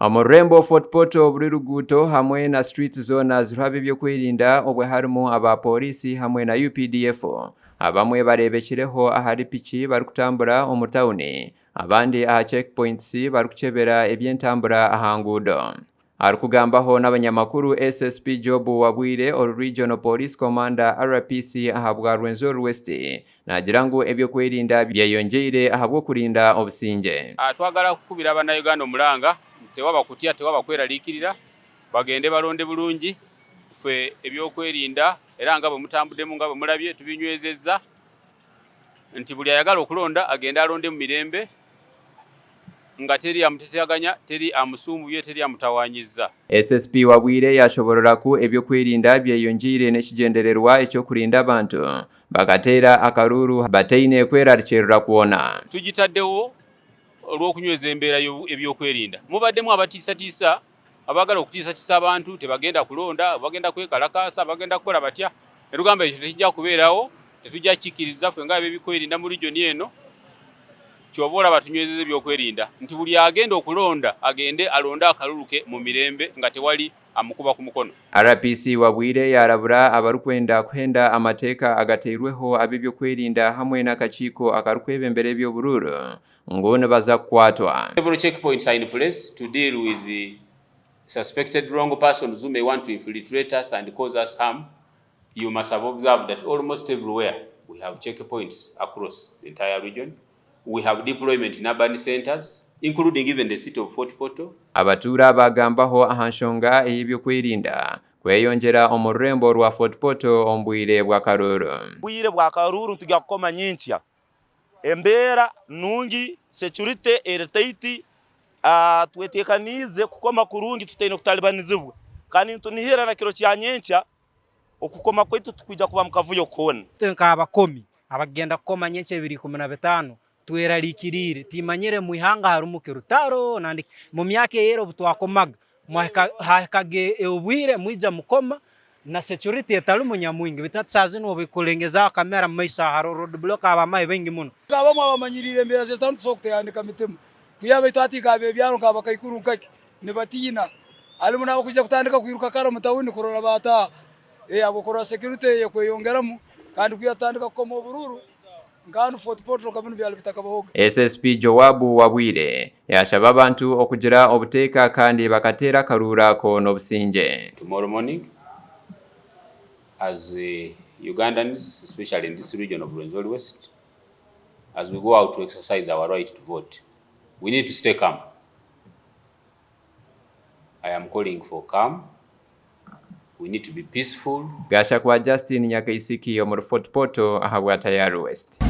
Omu rurembo Fort Portal buri ruguuto hamwe na streets zoona ziriho ab'ebyokwerinda obwe harimu aba pooriisi hamwe na UPDF. Abamwe bareebekireho ahari piki barikutambura omu tauni abandi aha check points barikukyebera eby'entambura aha nguudo. Arikugambaho n'abanyamakuru, SSP Job Wabwire ori Regional Police Commander, RPC, ahabwa Rwenzori West naagira ngu eby'okwerinda byeyongyeire ahabw'okurinda obusingye. Twagala kukubira Bannayuganda omuranga nti tewaba kutya, tewaba kweraliikirira, bagende balonde bulungi. Ffe ebyokwerinda era nga bwe mutambuddemu nga bwe mulabye tubinywezezza nti buli ayagala okulonda agende alonde mu mirembe nga teri amuteteaganya, teri amusumbubye, teri amutawanyizza. SSP Wabwire yashoborora ku eby'okwerinda byeyongyeire n'ekigyendererwa eky'okurinda abantu bakateera akaruuru bataine kwerarikirira kwona. Tugitaddewo olw'okunyweza embeera y'ebyokwerinda. Mubaddemu abatiisatiisa abaagala okutiisatiisa abantu tebagenda kulonda, bagenda kwekalakaasa, bagenda kukola batya, ne tugamba ekyo tekijja kubeerawo, tetujja kukikiriza ffe ng'abebikwerinda mu region eno, kyova olaba tunywezeza ebyokwerinda nti buli agenda okulonda agende alonde akalulu ke mu mirembe nga tewali amukuba ku mukono. RPC Wabwire yaarabura abarikwenda kuhenda amateeka agateirweho ab'ebyokwerinda hamwe n'akakiiko akarikwebembera eby'oburuuru ngu nibaza kukwatwa. Several check points are in place to deal with the suspected wrong persons who may want to infiltrate us and cause us harm. You must have observed that almost everywhere we have check points across the entire region. We have deployment in urban centers including even the city of Fort Portal. Abatuura baagambaho aha nshonga ey'ebyokwerinda kweyongyera omu rurembo rwa Fort Portal omu bwire bw'akaruuru. Bwire bwa karuuru nitugya kukoma nyenkya. Embeera nungi, security eri tight, twetekaniize kukoma kurungi tutaine kutalibanizibwa kandi nitunihira na kiro kya nyenkya okukoma kwaitu tikwija kubamu kavuyo koona. Itwe nk'abakomi abakugenda kukoma nyenkya ebiro 15 twerarikiriire, timanyire omu ihanga harimu ki rutaro nandi ki. Omu myaka ey'era obu twakomaga, hahikaga obwire mwija mukoma na security etarimu nyamwingi beitu hati saaha zinu obu ekurengezaho kamera mumaiso aho hariho road block abamahe baingi muno. Abamwe abamanyiriire embeera z'etauni titusobora kutehandika mitima kwiha baitu hati nk'abebyaro nk'abakaikuru nkake nibatiina harimu n'abakwija kutandika kwiruka kara omu tauni kurora baataaha ahabw'okurora security ekweyongeramu kandi kwiha tutandika kukoma oburuuru nka hanu Fort Portal nka binu byali bitakabahoga. SSP Joab Wabwire yaashaba abantu okugira obuteeka kandi bakateera akaruuru ako n'obusingye. Tomorrow morning as Ugandans especially in this region of Rwenzori West as we go out to exercise our right to vote we need to stay calm. I am calling for calm, we need to be peaceful. Gashakwa Justine Nyakaisiki omuri Fort Portal ahabwa Tayari West.